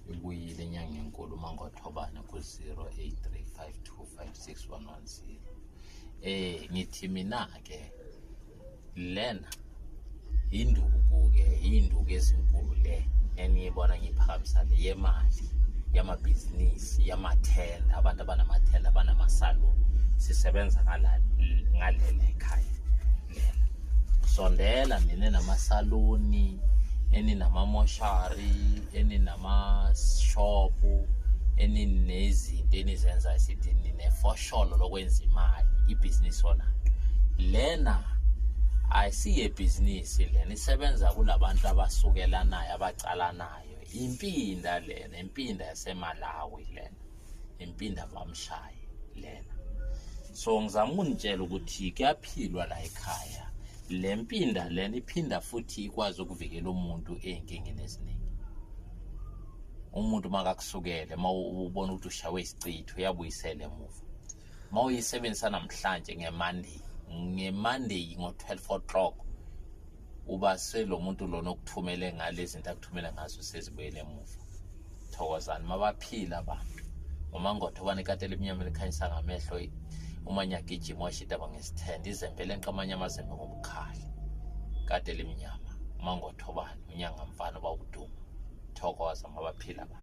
Ibuyile inyanga enkulu uMangothobane ku-0835256110. Ngithi mina-ke lena induku-ke, induku ezinkulu le eniyibona ngiyiphakamisa le yemali, yamabhizinisi, yamathenda, abantu abanamathenda, abanamasaluni, sisebenza ngalela ekhaya lena. Sondela nina namasaluni, enинamamoshari, eninamashopu, eninezinto enizenzayo, sithi ninefosholo lokwenza imali, ibhizinisi onayo. Lena ayisiyebhizinisi lena, isebenza kulabantu abasukelanayo, abacalanayo. Impinda lena, impinda yaseMalawi lena, impinda vamshaye lena. So ngizama ukunitshela ukuthi kuyaphilwa la ekhaya. Le mpinda lena iphinda futhi ikwazi ukuvikela umuntu ey'nkingeni eziningi. Umuntu makakusukele, uma ubona ukuthi ushawe isichitho, uyabuyisela emuva. Uma uyisebenzisa namhlanje ngeMonday, ngeMonday ngo-12 o'clock uba selo muntu lona okuthumele ngalezi zinto akuthumele ngazo sezibuyele emuva. Thokozani, mabaphila abantu. UMangotho banikati elimnyama elikhanyisa ngamehlo, uma nyagijima washita bangesithende, izembe lenqa amanye amazembe ngobukhali. Kade elimnyama, uMangotho bani, unyanga mfana bawuduma. Thokoza, mabaphila abantu.